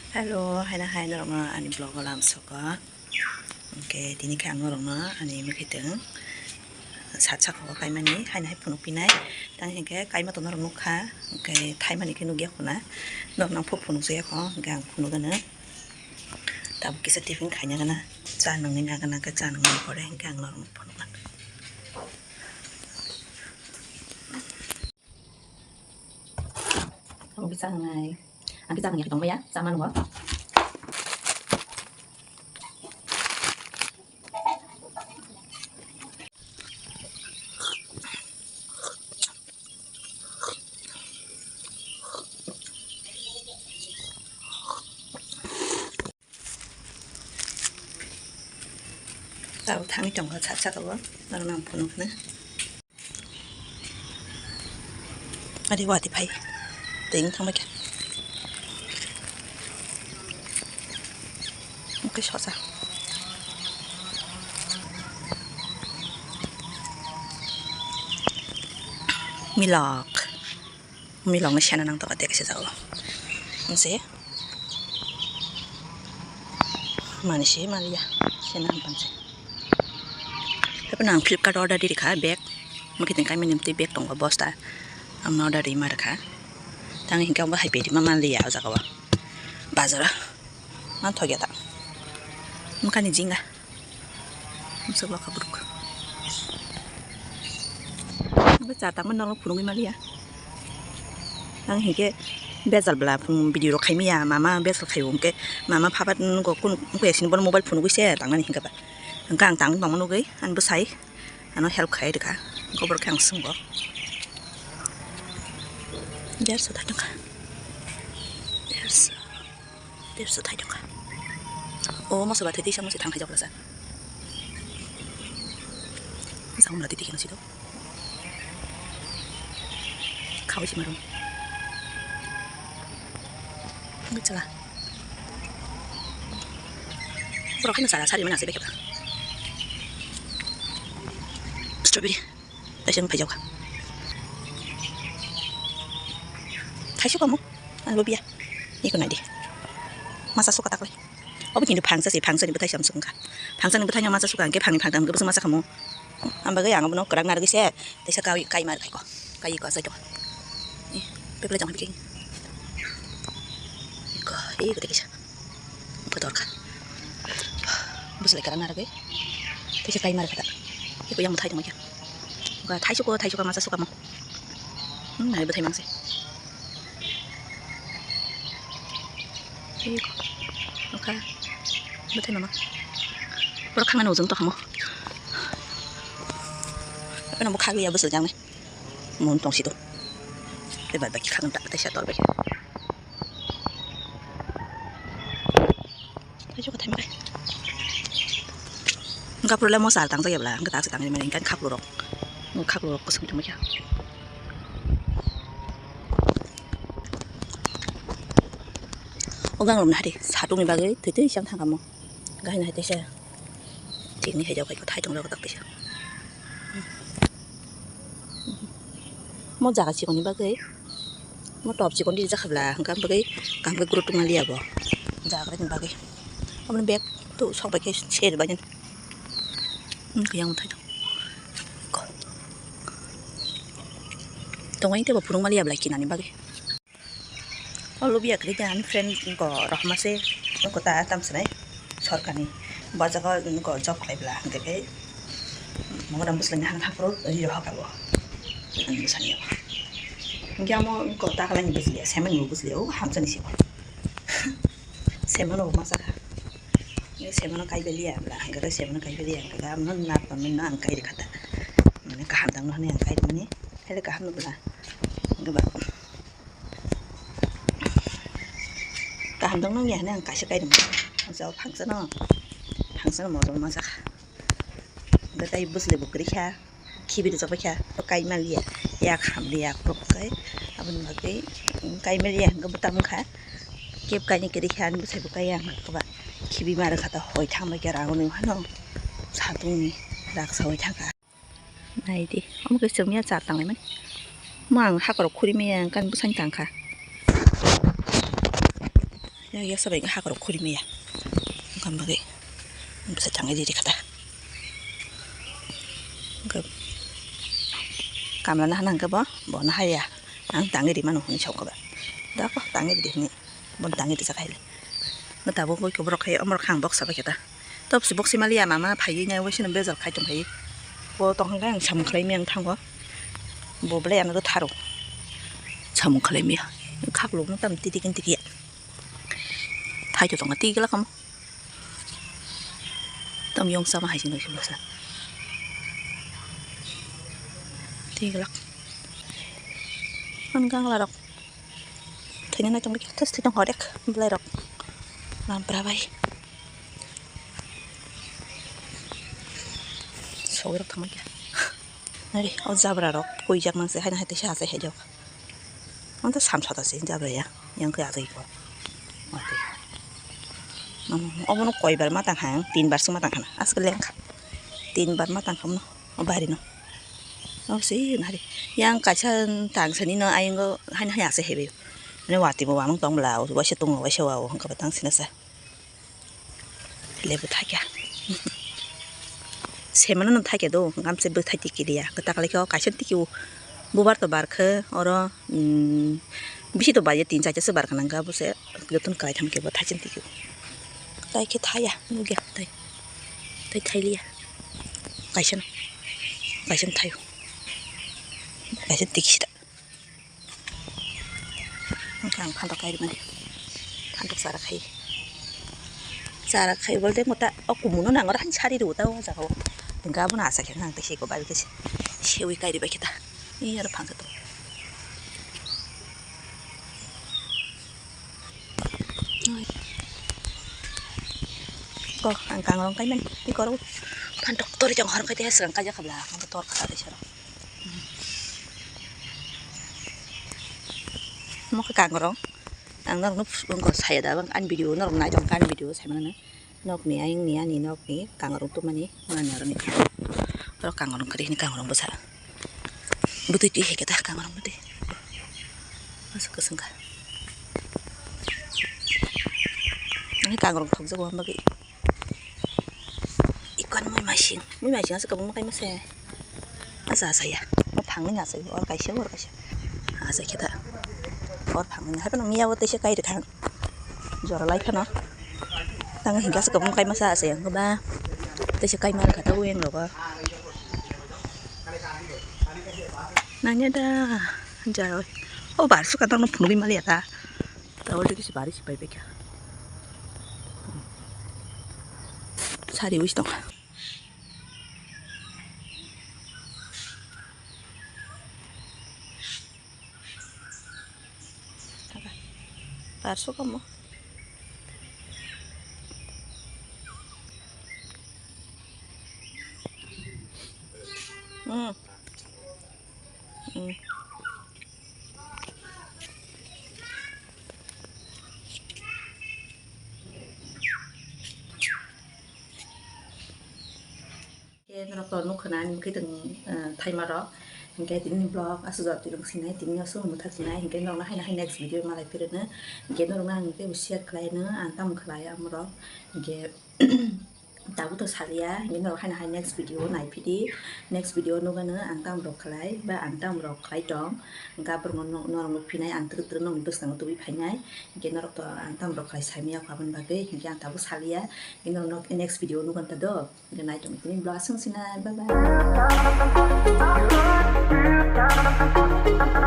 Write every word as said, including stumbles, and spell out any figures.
Hello, haino hai norokno ani vlog o lamsoko. Hwnkhe tini khe ang norokno ani mwkhitwng sat saka o kaimani haino hai phunuk pinai. Tang hinkhe kaima to norok nukha, hwnkhe thaimani khe nukya khuna. Norokno ang phunuk jakya kho, hwnkhe ang phunuk gana. Tabuk kisa tiffin khaina gana, cha nungni nagana khe cha nungni pore hwnkhe ang norokno phunuk gana. Ang kisa nai. Ang kisa nang yak tong ya, sama nunggu. Tao thangwi tongkha sat saka o, norokno ang phunuk khna. Ari wati phai. Tei wng thangbai kha. Oke sosa. Milok. Milok no sena nang toka teka se jago. Ang se. Mani se maliya. Sena hantang se. Hape nang Flipkart order di rikha bag. Mukhe teng kaimani twi bag tongo bosta. Ang order di ma rikha. Tang hinkhe ang bo hai pedi ma maliya o jaga o. Bazar o. Manthokya ta. Mukani jinga. Mswk lokha bwrwk. Bo cha tangma nolo phunugwi maliya. Ang hinkhe bejal bla phung video rok khaimaya, mama bejal khaio hinkhe mama phapat nugo kun kuya sini bono mobile phunugwi se tangnani hinkhe ba. Hinkhe ang tangwi tongma nugwi ani bwsai ano help khai rwkha. Hinkhe borok khe ang swngo. Derso thai tongkha. Derso. Tei bwsa thai tongkha. O moso ba thai tisa moso thang thai jok rasa. Bwsa wngla titi khe nw sito. Khawi si marum. Ngi chala. Borok khe nw chala sari mana se bekhe ba. Strawberry. Taisa wng phai jok kha. Thaisu kamo. Ani bo biya. Iko nai di. Masa suka takle. Obo kintu phangsa se, phangsa ni bwthai sam sukha. Phangsa ni bwthai no masa suka, hwnkhe phangni phangtham hwnkhe bwswk masa khamo. Ang bagwi ang abono kwrak narwgwi se, teisa kai, kai mar khai ko. Kai ko asai to. Eh, peple jang bikeng. Ko, eh, ko teisa. Ko dorkha. Bwswk kwrak narwgwi. Teisa kai mar kha ta. Iko yang bwthai tongma khe. Ko thaisu ko, thaisu ka masa suka mo. Hmm, nai bwthai mangse. Iko. Oka. Bwthai mama. Borok khangna ujung to hamo. Ano bo khagwi ya bwswk jang nai. Mun tong sido. Te bai bai khang ta, te sa tor bai. Thaisu ka thaimai. Hwnkhe aphuru le mosa tangjak ya bwla, hwnkhe tak se tangwi mani, hwnkhe khaklu rok, khaklu rok kwswng tongma khe. O gang rok nahari satung ni bagwi thwi thwi siyang thangkha mo. Gahini hai teisa. Thikni hai jagao thai tong jago tak teisa. Mo jaga chikon ni bagwi, mo top chikon di jakha bla, hwnkha bagwi kaham khe guru tongma liya bo. Jaga ni bagwi. Aboni bag tu sok bai khe ser bai. Hwnkhe yang thai tong. Tongwi tebo phunukma liya bla kinani bagwi. O lubiya kwrwi de ani friend ko rohorma se, ko ta tam swnai sorkarni bo jaga ko job khlai bla hwnkhe khe mogodam bwswlani hang thangphuru ri rohor abo ani bwsani abo. Hwnkhe amo ko ta khlaini bwsliya, semani bo bwsliya, o hamsani se bo semano bo masa kha. Semano kai beliya bla hwnkhe semano kai beliya hwnkhe amo na tonwi no ang kai rwkha ta, mane kaham tangno hwnwi ang kai rwmani, hele kaham no bla hwnkhe ba. Kaham tongno wngya hwnwi ang kaisa kairim. Ang jao phangsano, phangsano motom ma jakha. Hwnkhe tei bwsle bo kwrwi kha, khibi rwjak bai kha, bo kai maliya, yak ham liya, yak rok kai. Aboni bagwi kai maliya hwnkhe bo tamo wngkha. Kebo kainwi kwrwi kha, ani bwsai bo kai ya hwnkhe ba khibi ma rwkha ta hoi thang bai khe rang nw hano satungni raksa hoi thang kha. Nai di, omo khe chwngya char tanglaimani. Mo ang hakorok khuri maya, ang kani bwsani tang kha. Ya, ya, sabai hakrok khuri maya. Wngkha bagwi. Bwsa tangwi riri kha ta. Wngkha kamla nahana hwnkhe bo, bo nahaya. Ang tangwi rimano hwnwi saukha ba. Da ko tangwi ridi hwnwi. Bo tangwi rijak hai le. No tabuk goi koborok khai omorok khang boksa bai khe ta. Top si boksi mali ama ma phaiwi nai waisano bejal khai tong phaiwi. Bo tong hwnkhe ang samung khlai maya wng thango. Bo belai ano tharo. Samung khlai maya. Khaklok no tam titi kin tiki. Thai to tongo twi glak kamo. Tam yong sama hai sing doi sing doi sa. Twi glak. An gang la rok. Thwina nai tong thas thwi tong horek belai rok. Lam pra bai. Sogwi rok thangma kya. Nari o jabra rok pui jak nang se hai na hai te sa se hai jok. Ang to sam sata se jabra ya, yang khe achai ko. Obono koi bar ma tang kha, tin bar se ma tang kha na, aske leng kha. Tin bar ma tang kha mo, o bari no. O se nari, yang kaisa tang sani no ayang go hai na hai ase hebe. Mane wati bo wamang tong bla, waisa tong waisa wa, hangka ba tang sina sa. Lebu thakya. Semano no thakya do, gamse bwthai tiki liya. Kwtak lai khe o kaisa tiki o bubar to bar khe oro, mm, bisi to bai tin chaita se bar kana ga bose joton kwlai tham khe bo thaiching tiki o. Tai khe thaya, nugya tai. Tai thai liya. Kaisa no. Kaisa no thayo. Kaisa tiki sida. Hingke ang phantok kai rwmani. Phantok chara khai. Chara khai bolte mota o kumuno nang oro hani sari rw ta o jaga o. Hingke abono asa khe nang tei seko bai khe sewi kai rwbai khe ta. Ee aro phangsa tongo. Ko ang kangrong kai mani. Ikoro phantok tori jang hor kai te swkang kai jakha bla. Ang tor kha tei sero. Omo khe kangrong. Ang norokno phunukgo saya da, ani video norok nai tongkha, ani video sai mano. Nokni ayang ni ani nokni kangrong tubumani mani aroni. Oro kangrong kwrwi hwnwi kangrong bwsa. Bwtwi twi hai khe ta kangrong bwtwi. Aswk kwswng kha. Ani kangrong thokjago ang bagwi. Ikon mui masing, mui masing asa kabung makai mase. Asa asa ya. Mo phangni asa or kaisa or kaisa. Asa kita. Or phangni hai pano miya o teisa kai rikha. Jora lai phano. Tang hingga asa kabung kai masa asa yang ba. Teisa kai mar kata weng logo. Nanya da. Jai. O bar suka tang no phunugwi mali ata. Tawol tei kisa bari se pai paikha. Sari wis tongkha. Bar sukamo. Hmm. Hmm. Khe norok to nukha na ani mwkhwtwng, eh, thaima rok. Hinkhe tini vlog aswk jora twirwng sinai, tini aswk mwthak sinai. Hinkhe norokno haino hai next video malai phirwno. Hinkhe norokno ang teibo share khlaino, ang tamo khlai amorok. Hinkhe tabuk to salia, hinkhe norok haino hai next video naiphidi. Next video nukgano ang tamo rok khlai ba ang tamo rok khlai tong. Hinkhe aborokno norok nukphinai, ang twrwk twrwk nokni bwskango tubui phainai. Hinkhe norok to ang tamo rok khlai saimanya kho aboni bagwi. Hinkhe ang tabuk salia, hinkhe norok next video nukgwno ta do. Hinkhe nai tongwi tini vlog aswk sinai. Bye bye.